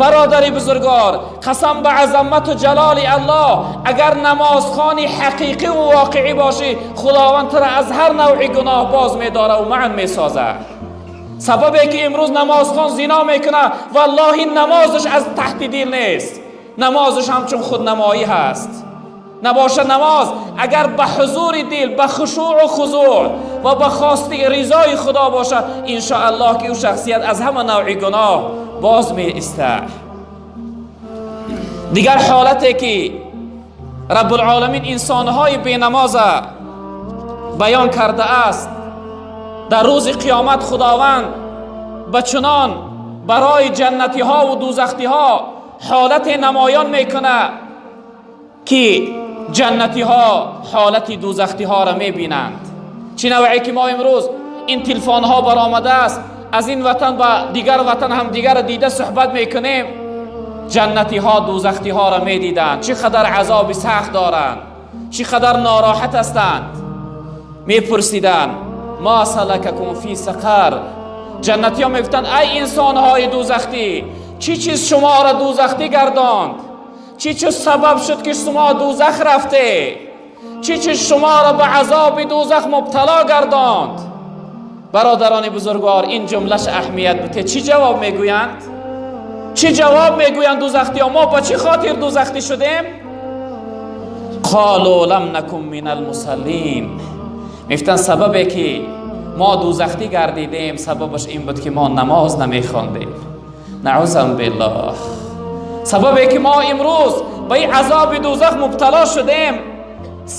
Бародари бузургвор, қасам ба азамату ҷалоли Аллоҳ, агар намозхони ҳақиқӣ ва воқеӣ бошӣ, Худованд туро аз ҳар навъи гуноҳ боз медорад ва манъ месозад. Сабабе ки имрӯз намозхон зино мекунад, валлоҳи, намозаш аз таҳти дил нест, намозаш ҳамчун худнамоӣ ҳаст. Набошад, намоз агар ба ҳузури дил, ба хушӯъу хузӯъ ва ба хости ризои Худо бошад, иншоаллоҳ ки ӯ шахсият аз ҳама навъи гуноҳ боз меистад. Дигар ҳолате ки Раббулоламин инсонҳои бенамоза баён кардааст, дар рӯзи қиёмат Худованд ба чунон барои ҷаннатиҳо ва дӯзахтиҳо ҳолате намоён мекунад, ки ҷаннатиҳо ҳолати дӯзахтиҳоро мебинанд. Чӣ навъе ки мо имрӯз ин телефонҳо баромадааст, аз ин ватан ба дигар ватан ҳамдигарро дида суҳбат мекунем, ҷаннатиҳо дӯзахтиҳоро медиданд, чӣ қадар азоби сахт доранд, чӣ қадар нороҳат ҳастанд. Мепурсиданд: ما سلککم فی سقر. Ҷаннатиҳо мегуфтанд: ай инсонҳои дӯзахтӣ, чӣ чиз шуморо дӯзахтӣ гардонд? Чӣ чиз сабаб шуд, ки шумо дӯзах рафте? Чӣ чиз шуморо ба азоби дӯзах мубтало гардонд? Бародарони бузургвор, ин ҷумлаш аҳамият буте. Чӣ ҷавоб мегӯянд? Чӣ ҷавоб мегӯянд дӯзахтиҳо? Мо ба чӣ хотир дӯзахтӣ шудем? قالوا لم نک من المصلین. мефтанд, сабабе ки мо дӯзахтӣ гардидем, сабабаш ин буд, ки мо намоз намехондем. Наъузу биллоҳ. Сабабе ки мо имрӯз ба ин азоби дӯзах мубтало шудем,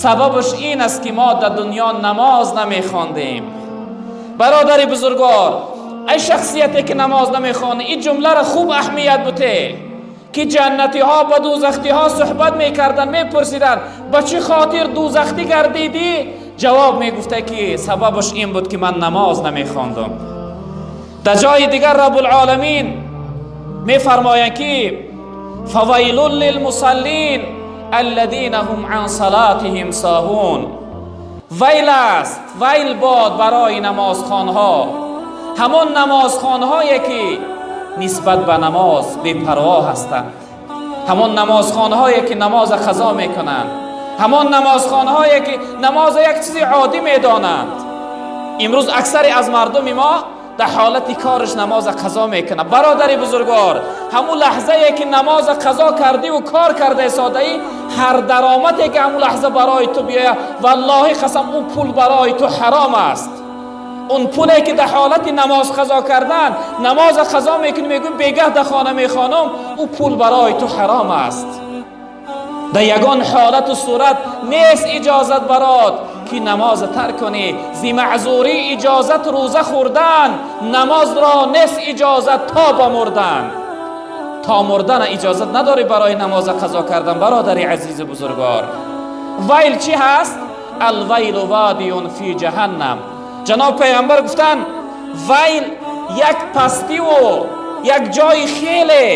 сабабаш ин аст, ки мо дар дунё намоз намехондем. Бародари бузургвор, ай шахсияте ки намоз намехонӣ, ин ҷумларо хуб аҳамият буте, ки ҷаннатиҳо ба дӯзахтиҳо суҳбат мекарданд, мепурсиданд: ба чӣ хотир дӯзахтӣ гардидӣ? Ҷавоб мегуфта, ки сабабаш ин буд, ки ман намоз намехондам. Дар ҷои дигар Раббулоламин мефармоянд, ки فویل للمصلین الذین هم عن صلاتهم ساهون. ویل است، ویل باد برای намозхонҳо، ҳамон намозхонҳое ки нисбат ба намоз бепарво ҳастанд، ҳамон намозхонҳое ки намоз қазо мекунанд، ҳамон намозхонҳое ки намоз як чизи оддӣ медонанд. Имрӯз аксари аз мардуми мо дар ҳолати кораш намоз қазо мекунад. Бародари бузургвор، ҳамун лаҳзае ки намоз қазо кардиву кор карда истодаӣ، ҳар даромаде ки ҳамун лаҳза барои ту биёяд، валлоҳи қасам، ӯ пул барои ту ҳаром аст. Он пуле ки дар ҳолати намоз қазо кардан намоз қазо мекунӣ، мегӯӣ бегаҳ дар хона мехонам، ӯ пул барои ту ҳаром аст. Дар ягон ҳолату сурат нест иҷозат барот، ки намоз тарк кунӣ. Зи маъзурӣ иҷозат рӯза хӯрдан، намозро нест иҷозат то ба мурдан. То мурдан иҷозат надорӣ барои намоз қазо кардан. Бародари азизу бузургвор، вайл чӣ ҳаст؟ الویل وادی فی جهنم. Ҷаноб пайғамбар гуфтанд، вайл як пастиву як ҷои хеле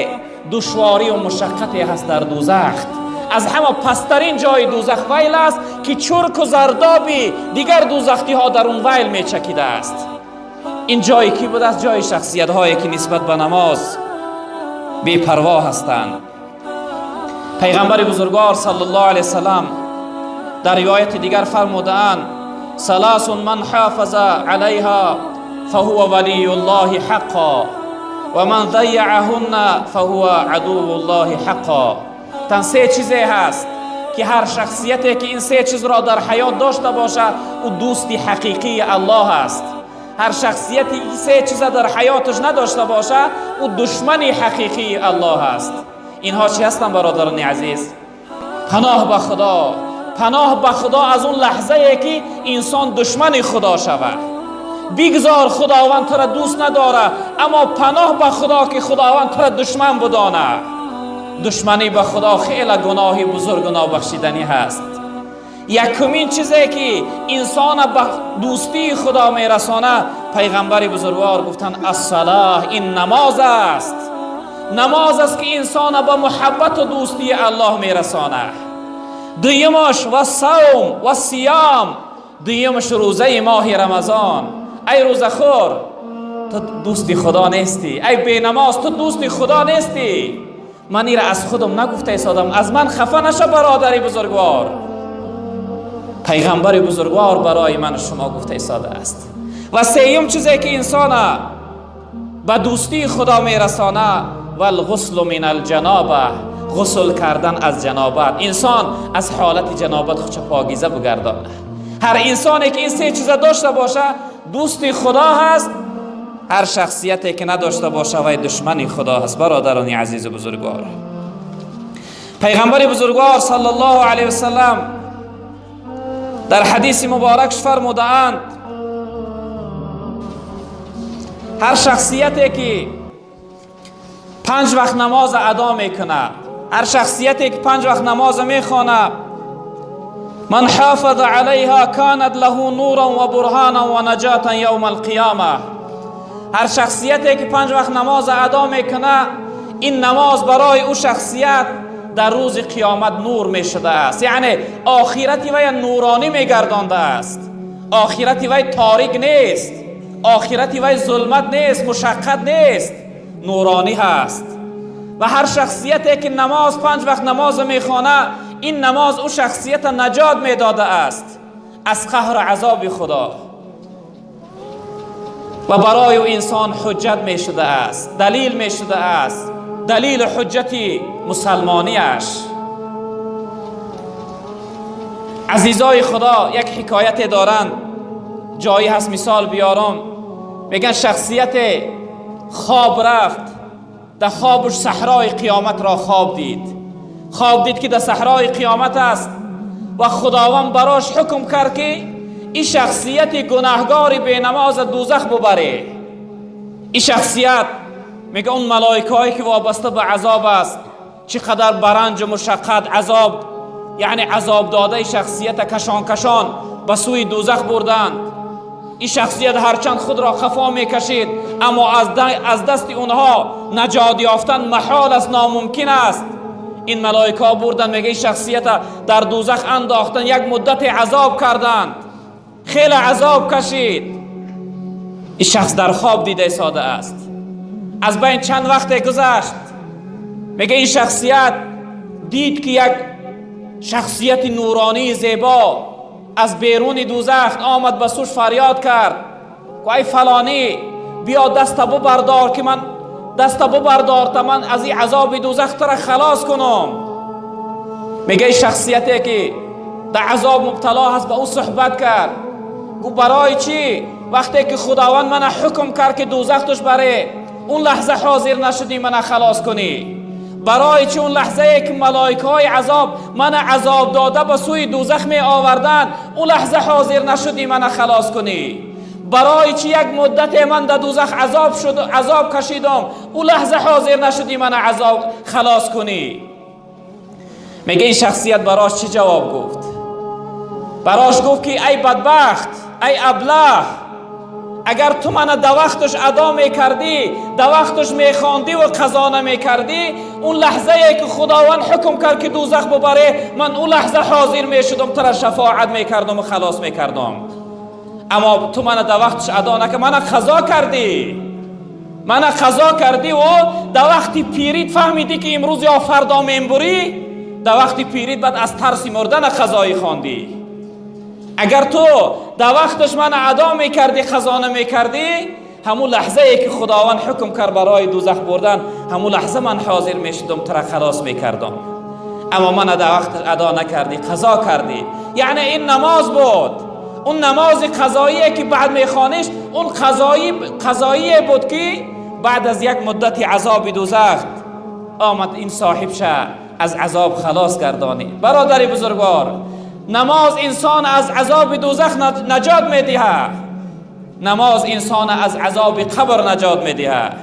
душворию мушаққате ҳаст дар дӯзах. Аз ҳама пасттарин ҷои дӯзах вайл аст، ки чурку зардоби дигар дӯзахтиҳо дар он вайл мечакидааст. Ин ҷое кӣ будааст؟ Ҷои шахсиятҳое ки нисбат ба намоз бепарво ҳастанд. Пайғамбари бузургвор صلی الله علیه وسلم дар ривояти дигар фармудаанд: ثلاث من حافظ علیها فهو ولی الله حقا ومن ضیعهن فهو عدو الله حقا. تن се чизе ҳаст، ки ҳар шахсияте ки ин се чизро дар ҳаёт дошта бошад، ӯ дӯсти ҳақиқии Аллоҳ аст. Ҳар шахсияте ки се чиза дар ҳаёташ надошта бошад، ӯ душмани ҳақиқии Аллоҳ аст. Инҳо чӣ ҳастанд، бародарони азиз؟ Паноҳ ба Худо، паноҳ ба Худо аз он лаҳзае ки инсон душмани Худо шавад. Бигзор Худованд тура дӯст надорад، аммо паноҳ ба Худо، ки Худованд тура душман будонад. Душманӣ ба Худо хеле гуноҳи бузургу нобахшиданӣ ҳаст. Якумин чизе ки инсона ба дӯстии Худо мерасонад، пайғамбари бузургвор гуфтанд: الصلاة، ин намоз аст. Намоз аст، ки инсона ба муҳаббату дӯстии Аллоҳ мерасонад. Дуюмаш والصوم والصیام، дуюмаш рӯзаи моҳи Рамазон. Ай рӯзахӯр، ту дӯсти Худо нестӣ. Эй бенамоз, ту дӯсти Худо нестӣ. Ман ира аз худам нагуфта истодам, аз ман хафа наша, бародари бузургвор. Пайғамбари бузургвор барои ман шумо гуфта истодааст. Ва сеюм чизе ки инсона ба дӯстии Худо мерасона, والغسل من الجنابة, ғусл кардан аз ҷанобат. Инсон аз ҳолати ҷанобат худша покиза бигардона. Ҳар инсоне ки ин се чиза дошта боша, дӯсти Худо ҳаст. Ҳар шахсияте ки надошта боша, вай душмани Худо ҳаст. Бародарони азизу бузургвор, пайғамбари бузургвор саллаллоҳу алайҳи васалам дар ҳадиси муборакш фармудаанд: ҳар шахсияте ки панҷ вақт намоз адо мекунад, ҳар шахсияте ки панҷ вақт намоз мехонад, من حافظ عليها كانت له نورا وبرهانا ونجاة يوم القيامة. ҳар шахсияте ки панҷ вақт намоз адо мекунад, ин намоз барои ӯ шахсият дар рӯзи қиёмат нур мешудааст, яъне охирати вай нуронӣ мегардондааст. Охирати вай торик нест, охирати вай зулмат нест, мушаққат нест, нуронӣ ҳаст. Ва ҳар шахсияте ки намоз, панҷ вақт намоз мехонад, ин намоз ӯ шахсията наҷот медодааст аз қаҳру азоби Худо ва барои ӯ инсон ҳуҷҷат мешудааст, далил мешудааст, далилу ҳуҷҷати мусалмониаш. Азизои Худо, як ҳикояте доранд, ҷойи ҳаст, мисол биёрам. Меган, шахсияте хоб рафт, дар хобуш саҳрои қиёматро хоб дид. Хоб дид, ки дар саҳрои қиёмат аст ва Худованд барош ҳукм кард, ки ин шахсияти гунаҳгори бенамоза дӯзах бубаре. Ин шахсият мега, он малоикаҳое ки вобаста ба азоб аст, чӣ қадар баранҷу мушаққат азоб, яъне азоб додаи шахсията кашон кашон ба сӯи дӯзах бурданд. Ин шахсият ҳарчанд худро хафо мекашид, аммо аз дасти онҳо наҷот ёфтан маҳол аст, номумкин аст. Ин малоикаҳо бурданд, мега, ин шахсията дар дӯзах андохтан, як муддате азоб карданд, хеле азоб кашид. Ин шахс дар хоб дида истодааст. Аз байн чанд вақте гузашт, мега, ин шахсият дид, ки як шахсияти нуронии зебо аз беруни дӯзах омад, ба сӯш фарёд кард: ай фалонӣ, биё, даста бубардор, ки ман даста бубардор, та ман аз ин азоби дӯзах тура халос кунам. Мега, ин шахсияте ки дар азоб мубтало ҳаст, ба ӯ суҳбат кард, гуфт: барои чӣ вақте ки Худованд мана ҳукм кард, ки дӯзах туш баре, он лаҳза ҳозир нашудӣ мана халос кунӣ? Барои чӣ он лаҳзае ки малоикаҳои азоб мана азоб дода ба сӯи дӯзах меоварданд, он лаҳза ҳозир нашудӣ мана халос кунӣ? Барои чӣ як муддате ман дар дӯзах азоб шуд, азоб кашидам, он лаҳза ҳозир нашудӣ мана азоб халос кунӣ? Мега, ин шахсият барош чӣ ҷавоб гуфт? Барош гуфт, ки ай бадбахт, ай аблаҳ, агар ту мана да вақташ адо мекардӣ, да вақташ мехондӣ ва қазо намекардӣ, он лаҳзае ки Худованд ҳукм кард, ки дӯзах бубаре, ман он лаҳза ҳозир мешудам, тура шафоат мекардам ва халос мекардам. Аммо ту мана да вақташ адо накар, мана қазо кардӣ, мана қазо кардӣ ва да вақти пирит фаҳмидӣ, ки имрӯз ё фардо мембурӣ, да вақти пирит баъд аз тарси мурдана қазоӣ хондӣ. Агар ту дар вақташ мана адо мекардӣ, қазо намекардӣ, ҳамун лаҳзае ки Худованд ҳукм кард барои дӯзах бурдан, ҳамун лаҳза ман ҳозир мешудам, тура халос мекардам. Аммо мана дар вақташ адо накардӣ, қазо кардӣ. Яъне ин намоз буд, он намози қазоие ки баъд мехониш, он қазоие буд, ки баъд аз як муддати азоби дӯзах омад, ин соҳибша аз азоб халос гардонид. Бародари бузургвор, намоз инсон аз азоби дӯзах наҷот медиҳад, намоз инсон аз азоби қабр наҷот медиҳад.